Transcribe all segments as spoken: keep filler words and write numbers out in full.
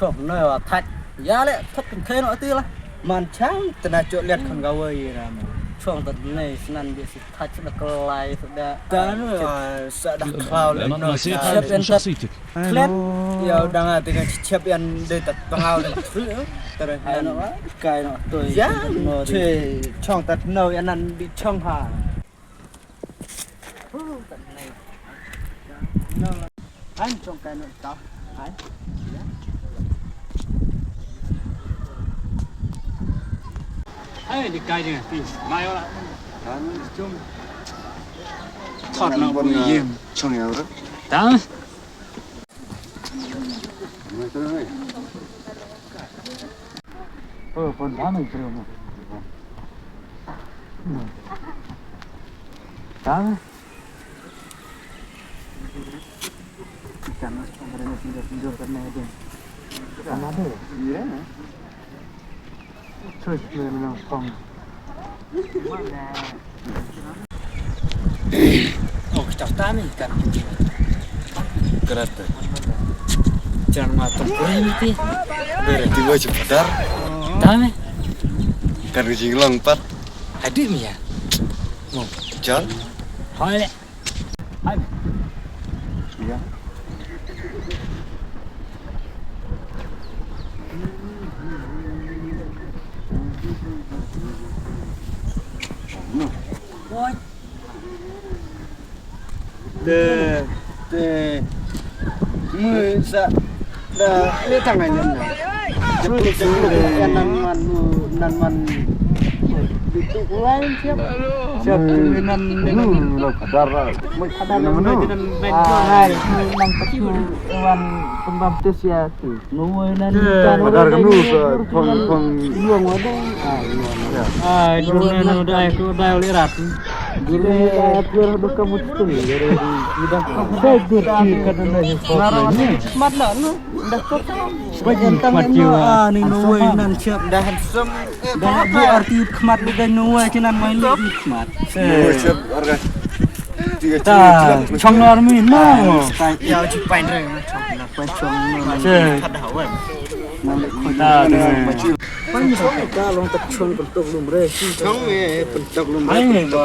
Chong no wa thach. Ya le thot kan khe no ti la. Man chang tena chok liat kham gawa yi ra mo. Chong tat ne snan bi si thach da kelai da. Ta no sa da klau le no. Chep en tat klet. Ya dang a tinga chep en de tat pangau de. Tara no kai no to. Ya che chong tat no ya nan bi chong ha. Hai chong kai no ta. Hai. Hai di kai di pi. Mai wala. Chong. Thot no bu yem chong ya. Ta. Oh, kita tami kan. Kereta. Jangan matang kuri mesti. Bere tiba cepetar. Tami. Kan jinglang pat. Adik mi ya. Mo. Jan. Hai. Hai. Iya. Te te mu sa da le tang ai nen. Te te nan man mu nan man. Itu kuan siap. Siap nan nan. Lo kadar. Kadar nan nan. Ai nan patu wan pembaptis ya tu. Nuwei nan. Padar kenu ka thong thong. Luang wadai. Ai luang wadai. Ai luang wadai ku dai lirat. Guru ya pior do kamu tu ni. Dah kau dah kau dah kau dah. Mat lah nu. Dah kau. Bagi mat jiwa. Ah ni nuwei nan siap dah handsome. Dah bu arti khmat le dah nuwei kinan mai le khmat. Siap arga. Ta chong army no. Ya ci pain re. Chong na pain chong no. Che. Ta ta. Pain chong ta long ta chong pentok lum re. Chong me pentok lum re. Ai ba.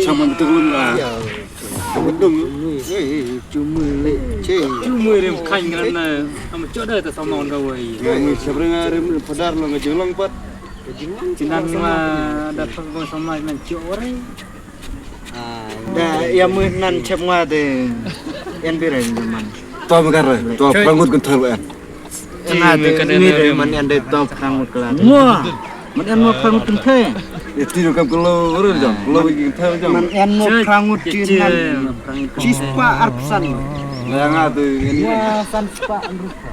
Chong pentok lum re. Bedung. Cuma le. Cuma rem kan ngana. Am choda ta sama on ga wai. Ngi sabrang rem padar long jong long pat. Jinan ma da phak bong sama nan chok wari. Da ya mu nan chep nga de. Yan bi ren man. To ma kar to prangut kun thar en. Nga de mi de man yan de to prangut kala. Mo. Man yan mo prangut kun the. Iti kam kelo ru jam. Kelo ki thar jam. Man yan mo prangut ki nan. Chispa arpsan. Nga nga de ni. Nga san spa rupa.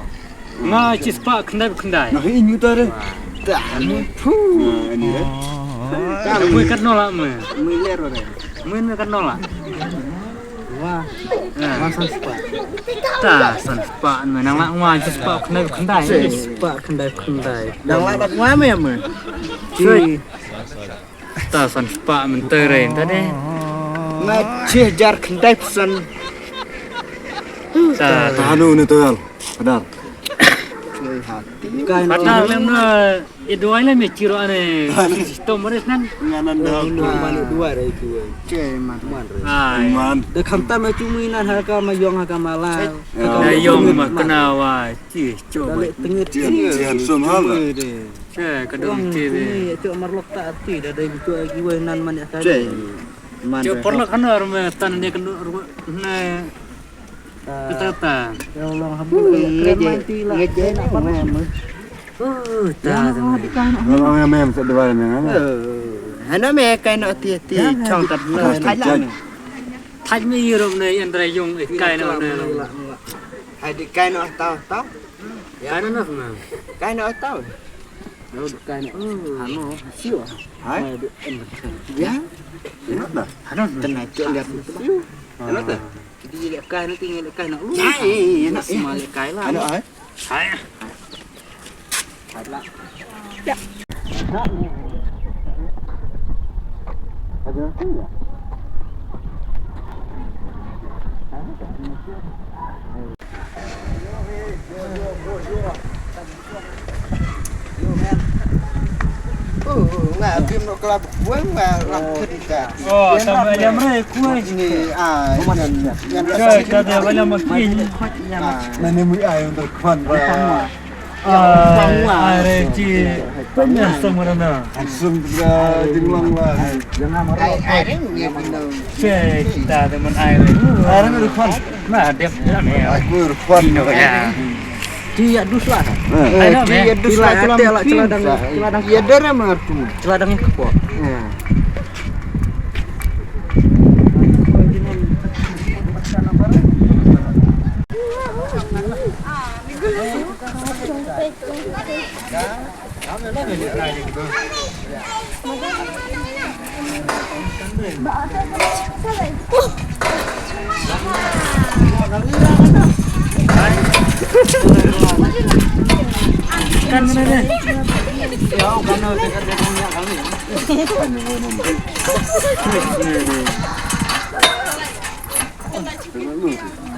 Nga chispah khyndai ba khyndai. Nah, ini utar deh. Dah, ni. Puh. Nah, ini deh. Mui kat nolak mui. Mui ler deh. Mui mui kat nolak. Wah. Wah san spah. Dah san spah mui nang lak wah chispah khyndai ba khyndai. Chispah khyndai ba khyndai. Nang lak wah mui mui. Chi. Ta san spah mynta re ta de. Nga chih jar khyndai phew san. Ta ta hanu ne toyal. Padar. Padar lem na. Idwai lem chiro ane. Tom res nan. Nga nan da. Mane dua re tu. Che man man re. Ai. Man. De khamtam chu mui nan ha ka ma yong ha ka ma la. Na yong ma kena wa. Chi cho ba. Chi handsome ha la. Che ka dong chi de. Cho marlok ta ti da dai tu ai kiwei nan man ya ka. Che. Man. Cho parlok khana ar me tan ne ka ne. Ta ta. Ya Allah habu. Ngeje ngeje na pa me. Oh ta. Long ya mem sa dua me. Hana me kai no ti ti chong kat no. Thaj me yirop ne yan dra yung kai no ne. Hai di kai no tau tau. Kai no na. Kai no tau. Kai no. Hano siwa. Hai. Ya. Hano. Tena chok lihat siwa. Hano. Jadi dia kai nanti ngelak kai nak lu. Ya, eh, eh, enak, eh. Semua lek kai lah. Enak, eh. Hai. Hai lah. Ya. Ada apa ya? Nga bim no klap buang ma lam kri ka. Oh, tama ya mre kuai. Ni ah yan yan ka. Ka da wala makin. Na ne mu ai under kwan ba. Ah, ai re ci. Panya sama na. Sum da jinglang la. Ai ai ring ni bino. Che kita de man ai re. Ai re ring kwan. Na dep ya me. Ai ku kwan no ya. Ti ya dus lah. Ai no me. Ti ya dus lah celadang celadang. Ya dere mar tu. Celadang ke po.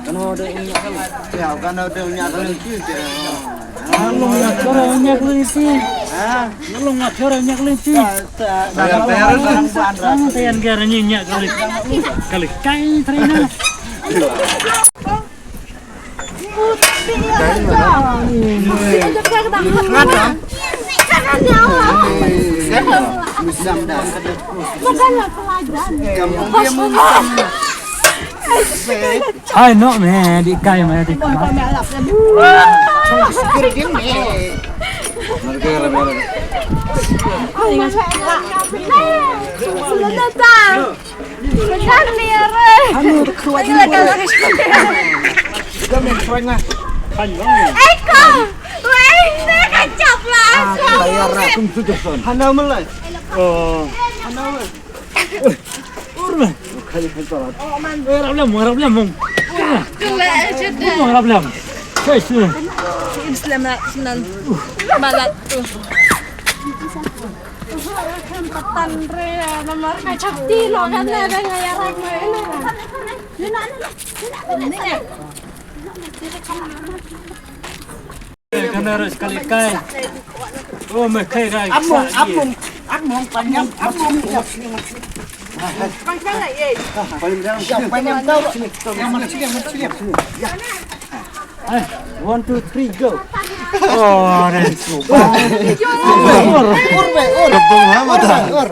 Kano de unya kali. Ya, kano de unya kali tu. Nalong nga chora unya kali tu. Ha? Nalong nga chora unya kali tu. Tayan gara ni unya kali. Kali kai trina. Ai no me di kai me di kai. Hano de kruat ni. Eko. Wei ne ka chap la. Hano melai. Oh. Hano melai. Urme. Rap lam, rap lam mong. Rap lam. Kai su. Islam sinan malat tu. Patan re nomor ka chapti lo kan re ngaya rak mai. Kana ras kali kai. Oh, me kai rai. Among, among, among, panyam, among. Panyam, panyam, tau. Yang mana sini, yang mana sini. Ya. Hai, one, two, three, go. Oh, dan. Ur, ur, ur. Kebong apa dah? Ur.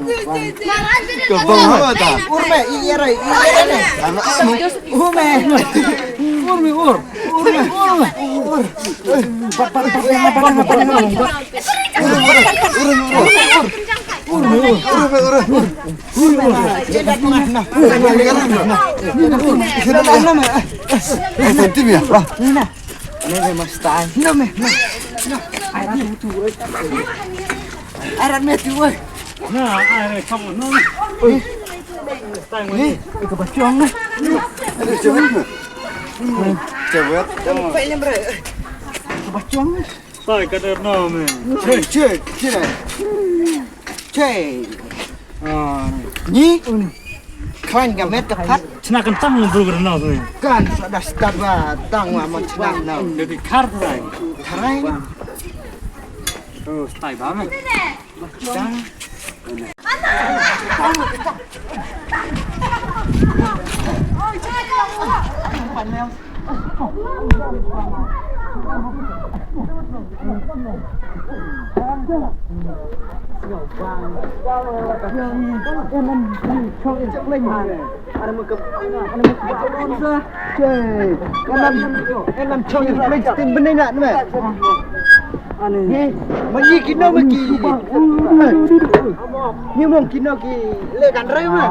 Kebong apa dah? Ur, ur, ur. Anak among. Ur, ur. Ur, ur. Arat me tu woi. Na, ai, come on, no. Oi. Ni, ka bachong na. Cewek. Cewek. Ka bachong na. Sai ka der no me. Cek, cek, cek. Cek. Ah, ni. Klan ka met ka pat. Chna kan tang bru ka no me. Kan sa da stad ba tang wa man chna no. Jadi kar trai. Trai. Oh, stai ba me. Enam chong iri pling sting bening ngat me. Ni ma yi kino ma ki. Ni mong kino ki le kan re ma.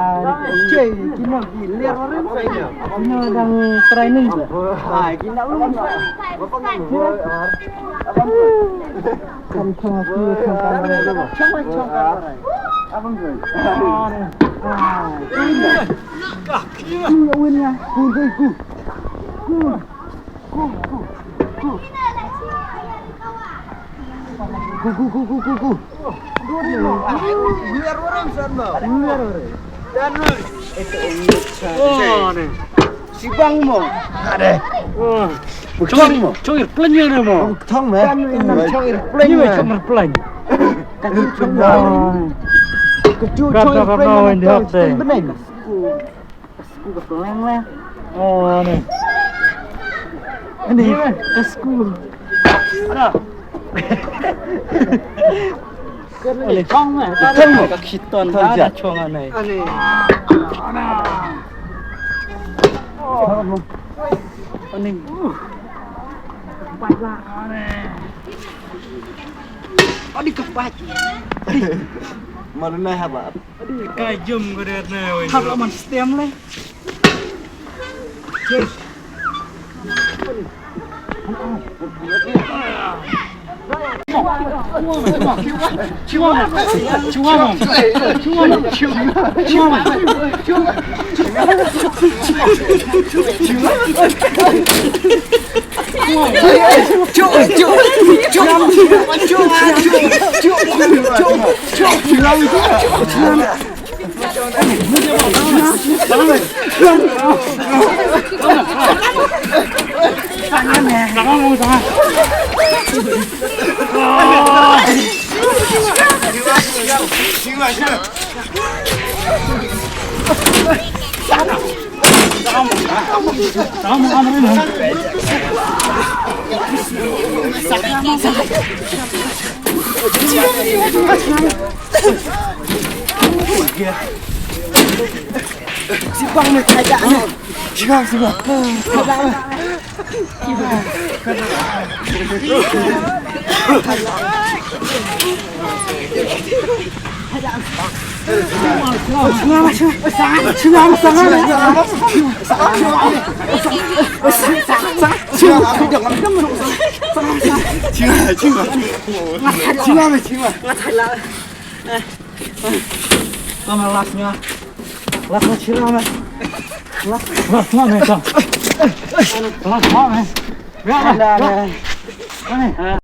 Che kino ki le re ma. Kino dang training. Ai kino lu. Kan thong ki thong kan re. Chong chong kan re. Abang tu. Ai. Ku ya win ya. Ku ku ku. Ku. Ku, ku, ku. Ku, ku, ku, ku, ku, ku. Luar orang sana. Luar orang. Dan oh, ni. Si bang mo. Ada. Oh. Bukong mo. Chong ir pleng ni mo. Bukong mo. Kan ni chong ir pleng. Ni chong ir pleng. Kan ni chong ir pleng. Ka ju choi ka pren na ka sting beneng. Ka sku ka peleng le. Oh, ane. Ane, ka sku. Ane, chong me. Chong me. Ka khiton da chong ane. Ane. Ane. Ane. Adi ka pat. Malu na haba. Ka jum ko det na wei. Haba man stem le. Cheers.